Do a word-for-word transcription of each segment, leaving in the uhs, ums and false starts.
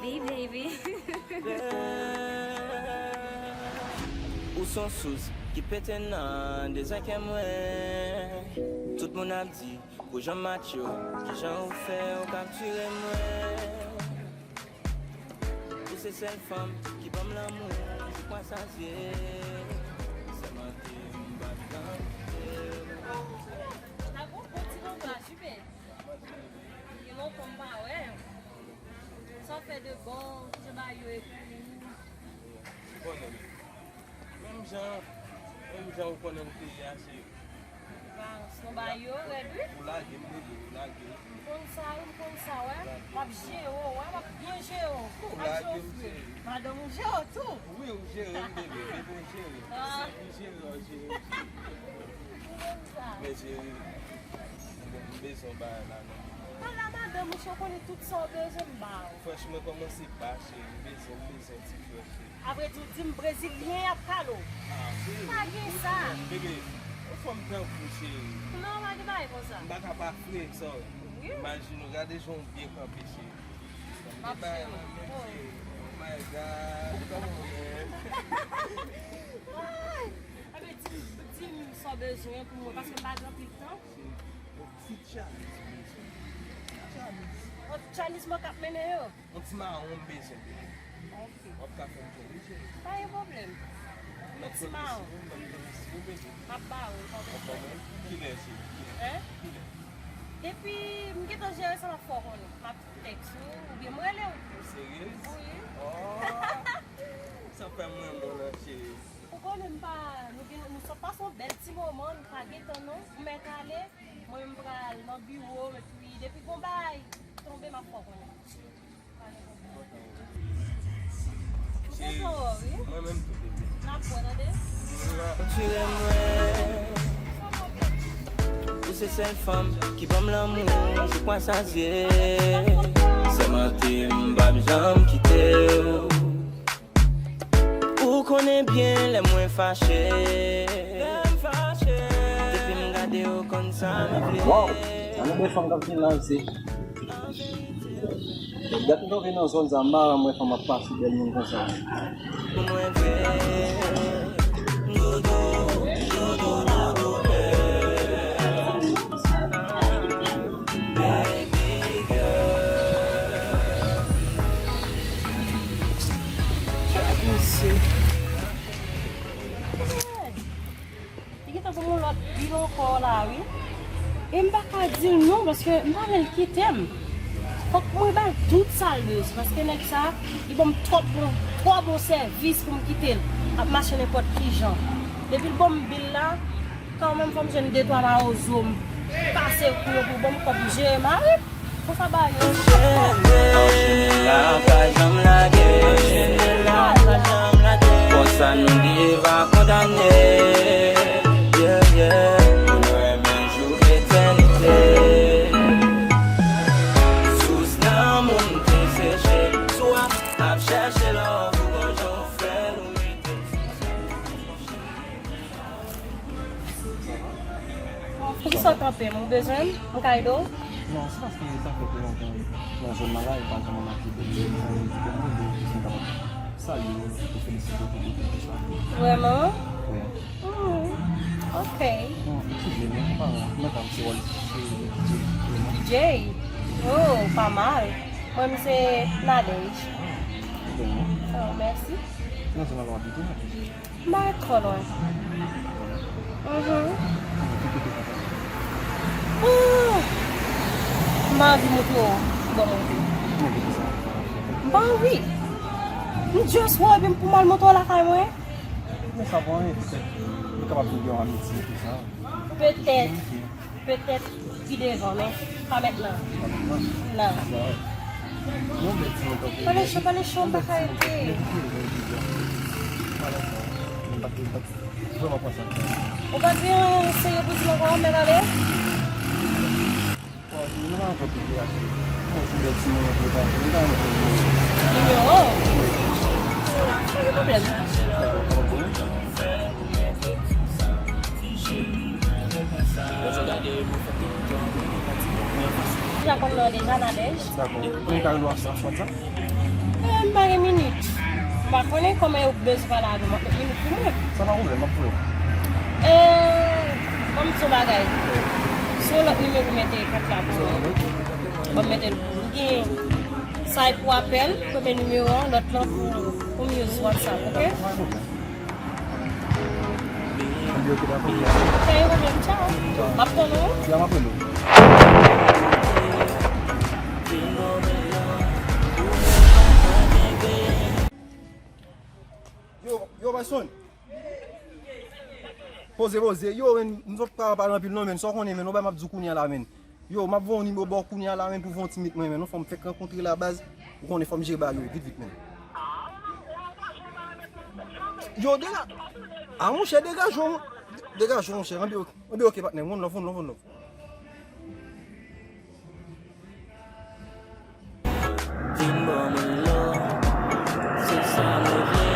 Hey, baby. Ou se yon sous ki pete nan dezè kè mwen. Tout moun ap di, kou jan m macho, kijan ou fè ou kaptire mwen. Ou se sèl fanm ki ban m lanmou, jouk mwen sazye. Sèmante m p ap janm kite w. Sa gon bon ti vokal, wi, men. Gen lontan m pa wè. Sa w fè de bon, kijan bagay yo ye pou ou? Ou konnen. Menm jan, menm jan ou konnen m te ye a, cheri. Ba, se yon bagay yo rèd, wi. Ou lage m, bebe, ou lage m. M konn sa, wi, m konn sa, wè. Ou lage m. M ap jere w, wè, m ap byen jere w. Ou lage m, cheri. Madanm ou jere w tou. Wi, ou jere m, bebe, bebe, ou jere m. Ah. Se ki jere, ou jere m. Ou konn sa. Men, cheri, m bezwen yon bagay la, non. Pale a madanm ou, cheri, ou konnen tout sa w bezwen, m ba ou. Franchman, kòmanse ba, cheri. M bezwen, m bezwen ti frè, cheri. Apre tou, di m brezilyen y ap pale w. Ah, cheri. Pa gen sa. Bebe, yon fanm tankou w, cheri. Non, pa gen bagay konsa. M pa ka pa fre, sorry. Wi. Imajine w, gade jan w byen kanpe, cheri. M ap jere w. Oh my God, come on, man. Ay! Ebyen, di m, di m sa w bezwen pou mwen, paske m pa gen anpil tan. Cheri, yon ti tchalis, cheri. Tchalis. Yon ti tchalis mwen k ap mennen yo. Yon ti mawon m bezwen, bebe. Ok. W ap ka fè m jwenn, wi, cheri. Pa gen pwoblèm. Yon ti mawon. M ap ba ou l, pa gen pwoblèm. Kilè, cheri? Kilè? Hein? Kilè? Depi m gentan jere sa, m ap fè w konnen. M ap tèks ou, oubyen m rele w. Ou serye? Wi. Oh! Sa fè m renmen w nan, cheri. Ou konnen m pa, nou gen, nou sot pase yon bèl ti moman, nou pa gen tan non. Ou mèt ale, mwen menm m pral nan biwo m, epi depi gon bagay tonbe, m ap fè w konnen. Cheri, mwen menm tou, bebe. N ap wè, tande? Tire mwen. Ou se sèl fanm ki ban m lanmou, jouk mwen sazye. Sèmante m p ap janm kite w. Ou konnen byen lè mwen fache. Depi m gade w konn sa m vle. Wow! Sa nou bèl fanm k ap vin la, se. Dat m tonbe nan zòn sa, m pa janm wè fanm ap pase bèl moun konsa. Mesye. Li gentan ban m yon lòt bil ankò la, wi. E m pa ka di l non, paske m pa vle l kite m. Fòk mwen ba l tout sa l bezwen, paske nèg sa, li ban m twòp bon, twò bon sèvis pou m kite l ap mache nenpòt ki jan. Depi l ban m bil la, kanmenm fò m jwenn de twa mawozo m pase kou yo pou ban m kòb m jere mari m. Anchene la pa janm lage. Anchene la pa janm lage. Konsa nou deva kondane. Yeah, yeah. Pou nou renmen jouk etènite. Sous lanmou m te seche. Sou ap, ap chèche love ou gon jan w fè l ou mete m sou sa. Poukisa w kanpe m? Ou bezwen m? M ka ede w? Non, se paske sa fè twò lontan nan zòn nan la, e pa janm remakye bèl moun, sa vle di bèl moun, donk, jis m kapab salye w, e felisite w pou bèl moun sa. Vrèman? Wi. Hmm, ok. Non, eskize m, non, pa non, non, pa m se wòl se D J. D J? Oh, pa mal. Mwen, m se Nadège. Ah, bèl non. Oh, mèsi. Nan zòn nan w ap abite, Nadège? M pa ret twò lwen. Mhm. Ah! M pa anvi montre w kibò m rete. M pa anvi. M just wè w epi m pou m al montre w lakay mwen. Men sa pa anyen, petèt nou kapab vin gen yon amitye tou sa. Petèt. Petèt pi devan, men pa mentnan. Pa mentnan? Non. Ba, yon bèl ti moto. Pale cho, pale cho, m pa ka rete. Pale cho. M pa t, m pa t vrèman panse a sa. Ou pa t gen serye pou di m ankò, mèt ale? Bon, nou pa ankò pike achte. Bon, se bèl ti moman pou nou pale. Nou pa ankò pike. Yo. Pa gen pwoblèm. Dakò, pa gen pwoblèm. Ou ja konn non deja, Nadège. Dakò. Mwen ka rele w sou WhatsApp? M pa gen minit. M pa konnen kòman yo bezwen pale avè m, m ap met minit pou mwen. Sa pa pwoblèm, m ap voye w. E, ban m di w bagay. Si yon lòt nimewo mete kat la pou mwen, ban m mete l pou ou. Gen sa e pou apèl, premye nimewo a, lòt lan pou, pou m use WhatsApp, oke? Pa gen pwoblèm. Ann di oke, dakò. Pa gen pwoblèm, tchaw. M ap tann ou. Ya, m ap rele w. Yo, yo, Bryson. Poze, poze. Yo, men, nou sot pa pale anpil non, men. Sa w konnen, men, nou bay m ap di w kounye a la, men. Yo, m ap voye yon nimewo ba w kounye a la, men, pou voye yon ti minit mwen, men. Non, fò m fèk rankontre la, baz. Ou konnen, fò m jere bagay yo vit, vit, men. Yo, dega-, a, monchè, degaje w, degaje w, monchè. Ann di oke, ann di oke, patnè. One love, one love, one love. Vin ban mwen love, se sa mwen vle.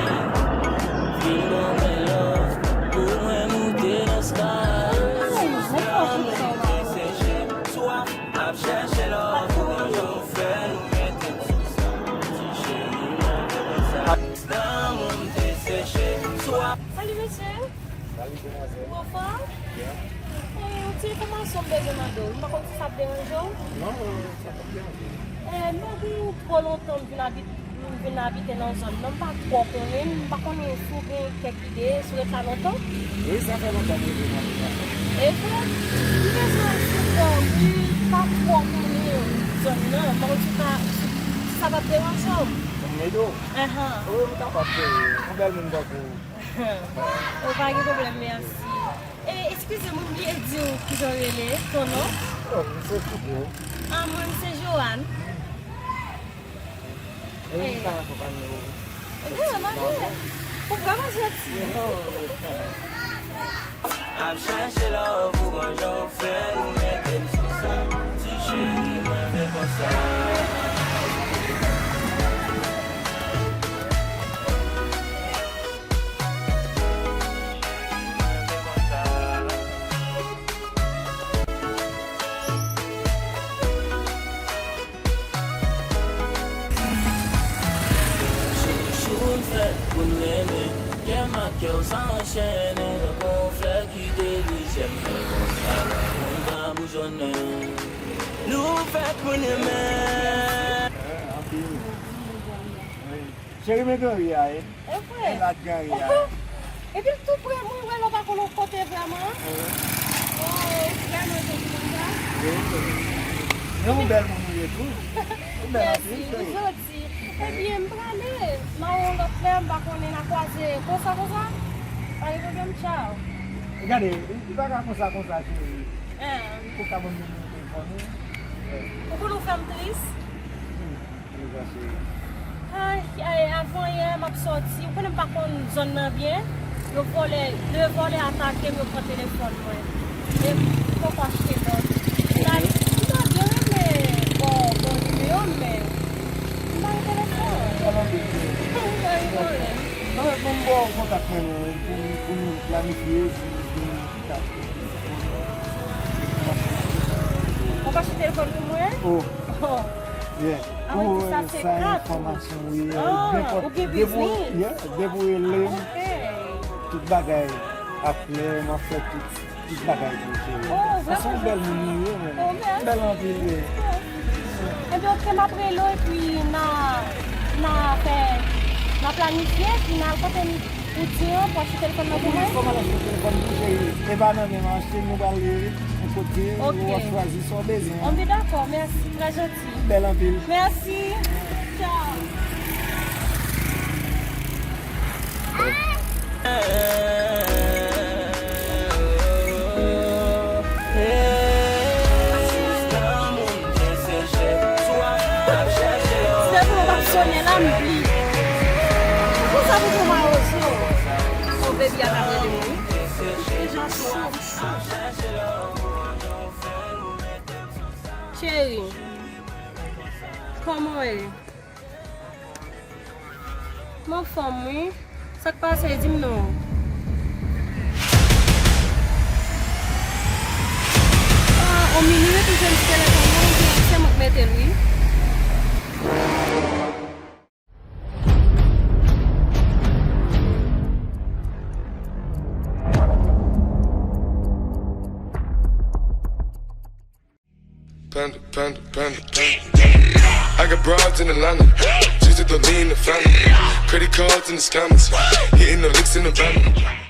Vin ban mwen love, pou mwen moute nan sky. Lamour te seche, swaf ap chèche love, pou yon jou fè nou mete m sou sa. Ti cheri, mwen te konsa. Lamour te seche, swaf. Salut, mesye. Salut, demwazèl. Ou anfòm? Byen. E, yon ti enfòmasyon m bezwen mande w. M pa konn si sa ap deranje w. Non, non, sa p ap deranje. E, m pa gen twò lontan m vin abit-, m vin abite nan zòn nan. M pa twò konnen, m pa konnen si w gen kèk ide, si w ret la lontan. Wi, sa fè lontan m rete nan zòn nan. E vre? M bezwen sipò, wi, m pa twò konnen zòn nan. M pa konn si w ka, si, si sa p ap deranje w. Pou m ede w? Ahan. Wi, m kapab, wi. Yon bèl moun tankou w. Ou pa gen pwoblèm, mèsi. E, eskize m, m bliye di w kijan w rele, ton non? Oh, m se Fouco. Ah, mwen, m se Joanne. E, m ka akonpanye w? Ebyen, mande. Ou vrèman janti. Ap chache love ou gon jan w fè nou mete m sou sa. Ti cheri, mwen vle konsa. Chouchoun fèt pou n renmen, kè m ak kè w sa anchennen, tankou yon flè ki delije m, fè konsa, moun ka boujonnen. Nou fèt pou n renmen. Cheri, men granri a, e. E vre. E la granri a. Epi l tou pre mwen, wè lè w pa konn yon kote vrèman. Wi. Oh, vrèman, se konsa. Wi, wi. Men yon bèl moun ou ye tou. Ou bèl anpil, cheri. Mèsi, ou janti. Ebyen, m prale. M a yon lòt lè, m pa konnen n a kwaze konsa, konsa. Pa gen pwoblèm, tchaw. E gade, li pa ka konsa, konsa, cheri. Hein. Ou ka ban m nimewo telefòn ou? Ou konn ou fè m tris? Hmm. Ay, ay, avan yè, m ap sòti. Ou konnen m pa konn zòn nan byen. Yo vòlè, de vòlè atake m, yo pran telefòn mwen. E m poko achte lòt. M ta, m ta byen renmen ba w, ba w nimewo m, men m pa gen telefòn. Pa gen pwoblèm. Ban m ba w kontak mwen, non, pou, pou nou planifye, pou, pou nou ta. Ou pa achte telefòn pou mwen? Oh. Oh. Yeah. Ou wè sa se kat. Enfòmasyon, wi. Ah, ou gen biznis? Yeah, depi w rele m, tout bagay ap klè, m ap fè tout, tout bagay pou ou, cheri. Oh, vrèman? Paske w bèl moun, wi, men. Oh, mèsi. Bèl anpil, wi. Oh. Ebyen, oke, m ap rele w, epi n a, n a fè, n a planifye, epi n al kote m Ou di an pou achte telefòn nan pou mwen? Wi, kòman l achte telefòn pou cheri? E pa nan men m achte, nou pral yon kote, ou ap chwazi sa w bezwen. Ok. Anben dakò, mèsi, trè janti. Bèl anpil. Mèsi. Tchaw. Telefòn nan p ap sonnen la, m bliye. Konsa pou tou mawozo. O, baby a t ap rele m wi. Deja sou. Cheri, kòman w ye? M anfòm wi. Sa k pase? Di m non. Ah, on minit, ou jwenn ti telefòn nan, oubyen se mwen k mete l wi. Panda, panda, panda, panda. I got broads in Atlanta. Just to throw me in the family. Credit cards and the scammers. Hitting the licks in the van.